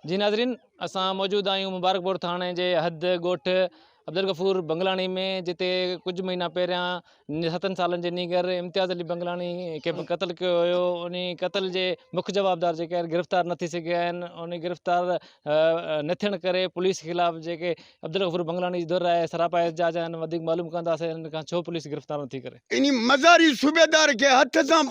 جي ناظرين اسان موجود آهيون مبارڪپور ٿاڻي جي حد ڳوٺ عبدالغفور بنگلاڻي ۾ جتي ڪجهه مهينا پهريان ستن سالن جي نينگر امتياز علي بنگلاڻي کي به قتل ڪيو ويو ان قتل جي مک جوابدار جيڪي آهن گرفتار نه ٿي سگهيا آهن ان گرفتار نه ٿيڻ ڪري پوليس خلاف جيڪي عبدالغفور بنگلاڻي جي ڌر آهي سراپا احتجاج آهن وڌيڪ معلوم ڪنداسين ان کان ڇو پوليس گرفتار نٿي ڪري. انهي مزاري صوبيدار کي هٿ سان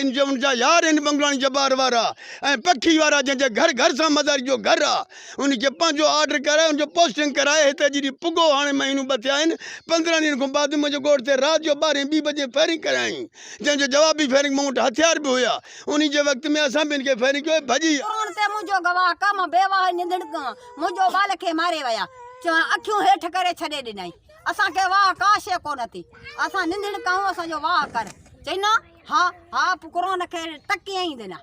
ان جا ان جا يار آهن بنگلاڻي جبار وارا ۽ پکي وارا جنهن جي گهر گهر سان مزاري جو گهر آ ان کي پنهنجو آرڊر ڪرائي ان جو پوسٽنگ ڪرائي هتي اڄ ڏينهن پڳو هاڻي مهينو ٻه ٿيا آهن 15 ڏينهن کان بعد منهنجي ڳوٺ تي رات جو ٻارهين ٻي بجي فائرنگ ڪرايائين جنهن جو جوابي فائرنگ مون وٽ هٿيار به هيا انهي جي وقت ۾ اسان به ان کي فائرنگ ڪيو ڀڄي قرآن تي منهنجو گواهه ڪم بيواهه نڌڻڪ منهنجو ٻال کي ماري ويا چوان اکيون هيٺ ڪري ڇڏي ڏنائين. اسان کي واهه ڪا شيء ڪونه ٿي، اسان ننڌڻڪا آهيون، اسان جو واهه ڪر. چئي نه، ها، ها، قرآن کي تڪيائين ته نه،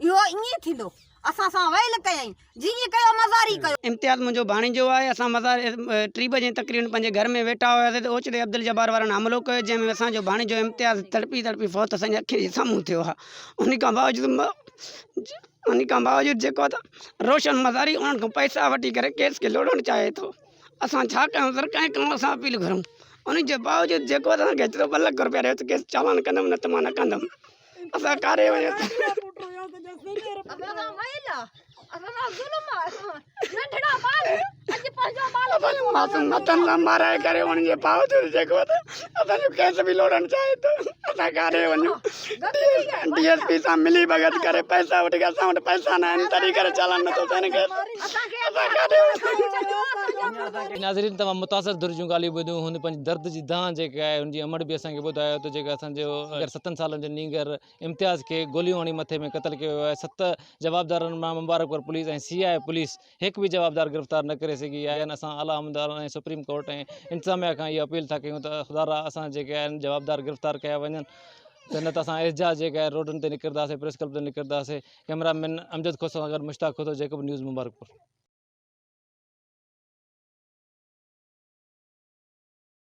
اهو ائين ٿيندو. اسان سان ويل ڪيائين، جيئن ڪيو مزاري ڪيو. امتياز منهنجو ڀاڻيجو آهي، اسان مزار ٽي بجي تقريبن پنهنجي گهر ۾ ويٺا هياسين ته اوچتي عبدالجبار وارن حملو ڪيو، جنهن ۾ اسان جو ڀاڻيجو امتياز تڙپي تڙپي فوت اسان جي اکين جي سامهون ٿيو آهي، ان کان باوجود ان کان باوجود جيڪو آهي ته روشن مزاري انهن کان پئسا وٺي ڪري ڪيس کي لوڙڻ چاهي ٿو. اسان ڇا ڪيون سر ڪنهن کان اسان اپيل گهرون ان جي باوجود جيڪو اسان کي ايترو ٻه لک روپيا ڏيو ته ڪيس چالان ڪندم نه ته مان نه ڪندم اسان ڪاڏي وڃون معصوم مٿن سان مارائي ڪري ان جي باوجود جيڪو ته اسان جو ڪيس به لوڙڻ چاهي ٿو اسان ڪاڏي وڃون ڊي ايس پي سان ملي ڀڳت ڪري پئسا وٺي اسان وٽ پئسا نه آهن تڏهن ڪري چالان نٿو ٿئي ڪيس ناظرين توهان متاثر ڌر جون ڳالهيون ٻڌيون هن پنهنجي درد جي دانهن جيڪا آهي هن جي امڙ به اسان کي ٻڌايو ته جيڪا اسان جو ستن سالن جو نينگر امتياز کي گوليون هڻي مٿي ۾ قتل ڪيو ويو آهي ست جوابدارن مان مبارڪپور پوليس ۽ سي آء پوليس هڪ به جوابدار گرفتار نه ڪري سگهي آهي اسان اعليٰ عملدارن ۽ سپريم ڪورٽ ۽ انتظاميا کان اها اپيل ٿا ڪيون ته خدا را اسان جيڪي آهن جوابدار گرفتار ڪيا وڃن ته نه ته اسان احتجاج جيڪا آهي روڊن تي نڪرنداسين پريس ڪلب تي نڪرنداسين ڪئميرا مين امجد کوسو سان گڏ مشتاق کوسو جيڪب نيوز مبارڪپور.